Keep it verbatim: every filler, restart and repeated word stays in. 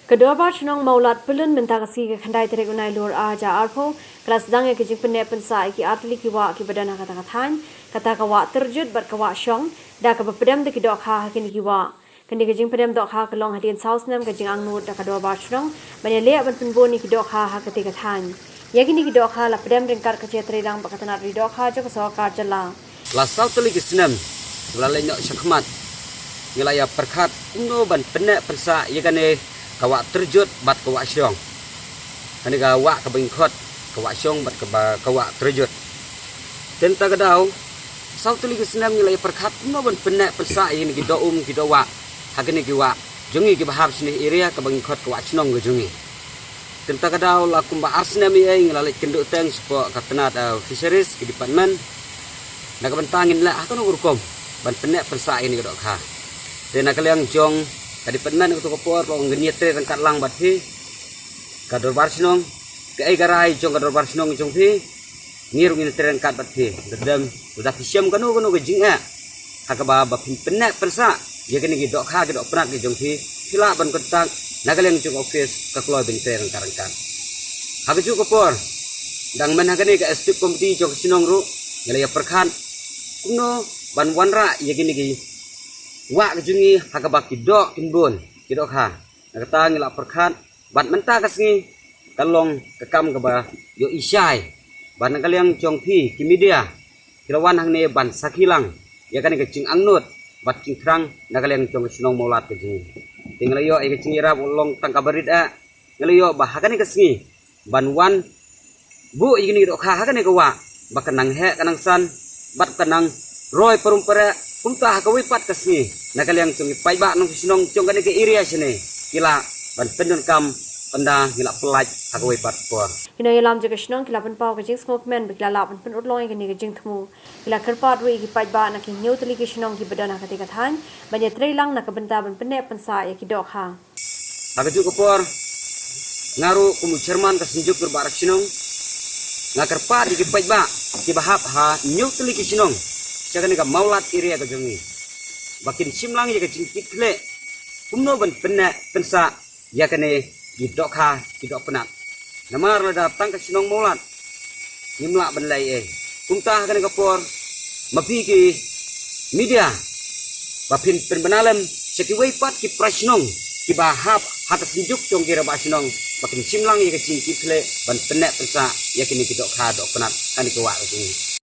Ka Dorbar Shnong Mawlad Pyllun mynta ka sngi ka khyndai tarik u Nailur ar hajar arphew ka la sdang ïa ka jingpynneh pynsah ïa ki artylli ki wah kiba don ha kata ka thaiñ, kata ka wah Tyrjut bad ka wah Shong, da kaba pdem da ki dohkha ha kine ki wah. Kane ka jingpdem dohkha ka long hadien saw snem ka jingangnud da ka Dorbar Shnong ban ïaleh ban pynbun ïa ki dohkha ha kata ka thaiñ. Ïa kine ki dohkha la pdem ryngkat ka jingtreilang bad ka tnat ri dohkha jong ka sorkar jylla. La saw tylli ki snem ba la leit noh shakhmat, ngi la ïa pyrkhat kumno ban pynneh pynsah ïa kane ka wah Tyrjut bad ka wah Shong. Kane ka wah kaba ngi khot ka wah Shong bad kaba ka wah Tyrjut. Te mynta ka daw, saw tylli ki snem ngi la ïa pyrkhat kumno ban pynneh pynsah ïa kine ki doh um ki doh wah ha kine ki wah jong ngi kiba hap shane area kaba ngi khot ka wah Shnong ka jong ngi. Te mynta ka daw la kumba ar snem ïa ngi la leit kynduh teng shapoh ka tnat, eh, Fisheries ka department. Na ka bynta ngin leh ha kano ka rukom ban pynneh pynsah ïa kine ki dohkha. Te na ka liang jong ka department ha kato ka por la ong ngin ïa trei ryngkat lang bad phi ka Dorbar Shnong, kaei ka rai jong ka Dorbar Shnong jong phi, ngi ruh ngin trei ryngkat bad phi. Lada, lada phi shem kano kano ka jingeh ha kaba ba phin pynneh pynsah ïa kine ki dohkha ki dohpnat ki jong phi, phi lah ban contact na ka liang jong ka office, ka kloi ban trei ryngkat ryngkat. Ha kajuh ka por, dang mynta ha kane ka executive committee jong ka shnong ruh ngi la ïa pyrkhat kumno ban wanrah ïa kine ki wah ka jong ngi ha kaba ki doh kin bun ki dohkha. Na kata ngi la pyrkhat bad mynta ka sngi ka long ka kam kaba ïohi shai. Bad na ka liang jong phi ki media, ki la wan hangne ban sakhi lang ïa kane ka jingangnud bad jingthrang na ka liang jong ka shnong Mawlad ka jong ngi. Te ngi la ïoh ïa ka jingïarap, u long tang kaba rit eh. Ngi la ïoh ba ha kane ka sngi ban wan buh ïa kine ki dohkha ha kane ka wah ba ka nang heh ka nang san bad ka nang roi parum pareh. Kumta ha kawei pat ka sngi na ka liang jong ki paidbah nongshong shnong jong kane ka area shane ki lah ban pyndonkam ynda ngi la pyllait ha kawei pat por. Ki nongïalam jong ka shnong ki la pynpaw ka jingsngewkmen ba ki la lah ban pynurlong ïa kane ka jingthmu. Ki la kyrpad ruh ïa ki paidbah na ki hynñiew tylli ki shnong kiba don ha kata ka thaiñ ban ïatreilang na ka bynta ban pynneh pynsah ïa ki dohkha. Ha kajuh ka por, nga ruh kum u chairman ka Synjuk Dorbar Shnong, nga kyrpad ïa ki paidbah kiba hap ha hynñiew tylli ki shnong sha kane ka Mawlad area ka jong ngi ba kin shim lang ïa ka jingkitkhlieh kumno ban pynneh pynsah ïa kane ki dohkha ki dohpnat. Namar lada tang ka shnong Mawlad ngim lah ban leh ei. Kumta ha kane ka por, ma phi ki media, ba phin pynbna lem sha kiwei pat ki para shnong kiba hap ha ka Synjuk jong ki Dorbar Shnong ba kin shim lang ïa ka jingkitkhlieh ban pynneh pynsah ïa kine ki dohkha dohpnat kane ka wah ka jong ngi.